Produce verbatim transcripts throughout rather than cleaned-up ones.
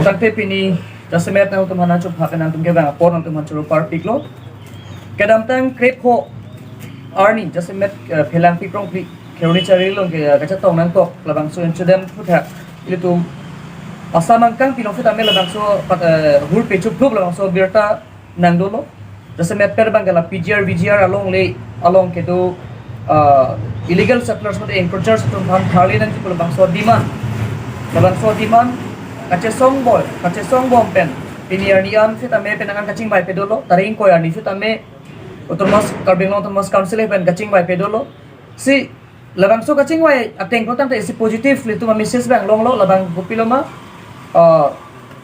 Tangte pini jasemet nangtum aphan nangchupha pen nangtum kevang apor nangtum aphan choro parpiklo. Kedamtang krepho arni jasemet, eh, Phelangpi Krongpi Kheroni Chari along ke, eh, kachetong nangkok labangso incident aphuthak ilitum Assam angkangpi along sitame labangso pat, eh, hur pechuplup labangso birta nangdolo. Jasemet pen abang ke la P G R, V G R alongle along kedo, ah, illegal settlers mate encroachers atum aphan tharli nangji pu labangso demand. Labangso demand kachesong bom, kachesong bom pen pini arni an sitame penang an kachingvai pedolo, tarik ingkoi arni sitame Autonomous, Karbi Anglong Autonomous Council pen kachingvai pedolo. Si labangso kachingvai ateng pulo tangte isi positive ilitum a-message abang longlo, labang kopiloma, ah,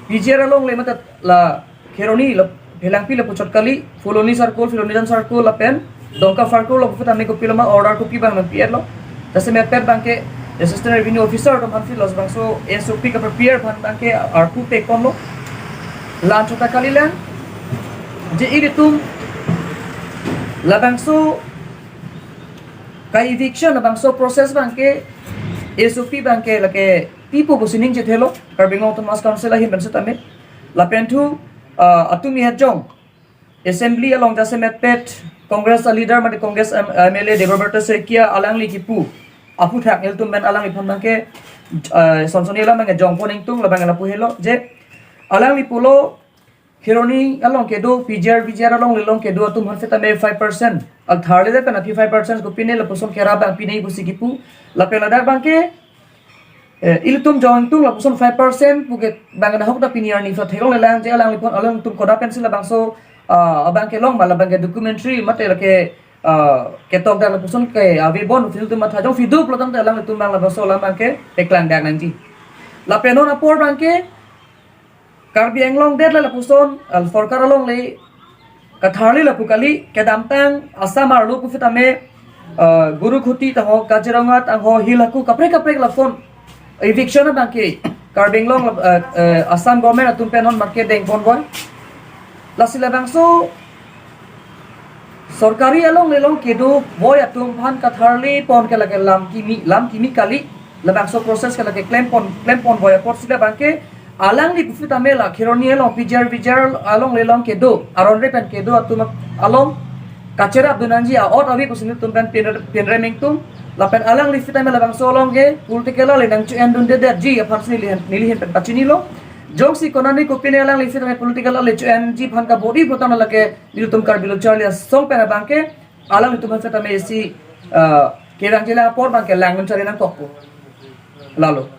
P G R alongle mate la Kheroni la Phelangpi lapu chot kali, Phuloni Circle, Phuloni Dam Circle lapen Dongka Circle along sitame kopiloma order kopi abang nangpi-etlo. Jasemet pen abang ke Assistant Revenue Officer atum aphan si labangso S O P kaprepare aphan abang ke arpu pekponlo. La-an chot ta kalilang, je ilitum labangso ka-eviction labangso process abang ke S O P abang ke lake pipo pusi ningje thelo Karbi Anglong Autonomous Council ahin pen sitame. Lapen thu, ah, atum ihet jong Assembly along jasemet pen Congress a-leader mate Congress M-, M L A Debabrata Saikia alangli kipu aphuthak ilitum pen alangliphan abang ke, ah, sonsoni alam abang ke jongpon ingtung labang lapu helo je alangli pulo Kheroni along kedo P G R, V G R alongle along kedo atum aphan sitame five percent, al tharli de pen aphi five percent kopine lapuson kerap abang pinei pusi kipu. Lapen ladak abang ke, eh, ilitum jong ingtung lapuson five percent pu ke abang nahok ta pini arni pha theklonglelang je alangliphan alangtum koda pensi labangso, ah, abang ke long ma labang ke documentary mate lake, ah, ketok dak lapuson ke ave bon ilitum matha jongsi do pulo tangte alanglitum abang labangso alam abang ke paklang dak nangji. Lapen non apor abang ke Karbi Anglong det la lapuson, al sorkar alongle katharli lapu kali, kedamtang Assam arlo pu sitame, ah, Gurukhuti tangho, Kaziranga tangho, Hill Haku kaprek kaprek lason eviction abang ke Karbi Anglong, ah, eh, Assam government atum pen non abang ke dengponbom. Lasi labangso sorkari alongle along kedo boi atum aphan katharlipon ke lake lam kimi, lam kimi kali, labangso process ke lake klempon, klemponbom apotsi labang ke alangli pu sitame la Kheroni along P G R V G R alongle along kedo, aron re pen kedo atum along kacherapdun nangji a-ot ave pusi nelitum pen pinre-, pinrem ingtung. Lapen alangli sitame labangso along ke political ale nangcho-endundedetji aphansi neli ahin, neli ahin pen pachinilo. Jongsi konane kopine alangli sitame political ale cho-enji aphan kabor-i pulo tangte lake nelitum Karbi Lo Charli Asong pen abang ke alanglitum aphan sitame isi, ah, kevangjilang apor abang ke langdun chari nangkokpo. Lalo.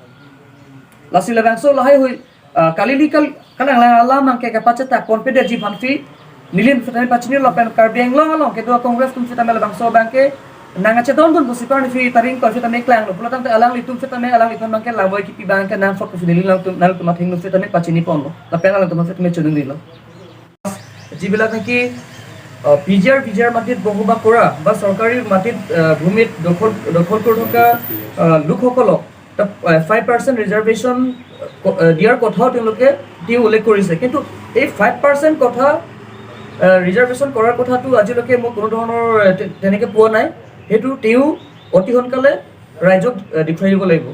Lasi labangso lahaihui, ah, kali ili kal-, kalanglang alam abang ke kapachethakponpedetji aphansi neli ahin sitame pachinilo lapen Karbi Anglong along kedo Congress atum sitame labangso abang ke nangkachedondun pusi parni si tarik ingkoi sitame klanglo pulo tangte alanglitum sitame alangliphan abang ke lamvoi kipi abang ke nangsot pusi neli nangtum, nangtum athengno sitame pachiniponlo. Lapen alangtum sitame choningri lo. যিবিলাক নেকি, আহ, P G আৰ, ভি জি আৰ মাটিত বসবাস কৰা বা চৰকাৰী মাটিত, আহ, ভূমিত দখল, দখল কৰি থকা, আহ, লোকসকলক এটা, আহ, ফাইভ পাৰ্চেণ্ট ৰিজাৰ্ভেশ্যন, আহ, দিয়াৰ কথাও তেওঁলোকে, তেওঁ উল্লেখ কৰিছে। কিন্তু এই ফাইভ পাৰ্চেণ্ট কথা, আহ, ৰিজাৰ্ভেশ্যন কৰাৰ কথাটো আজিলৈকে মই কোনো ধৰণৰ, আহ, তে-, তেনেকে পোৱা নাই। সেইটো তেওঁ অতি সোনকালে ৰাইজক, আহ, দেখুৱাই দিব লাগিব।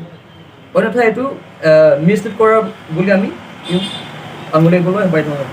অন্যথা এইটো, আহ, মিছলিড কৰা বুলি আমি আঙুলিয়াবলৈ বাধ্য হ'ম।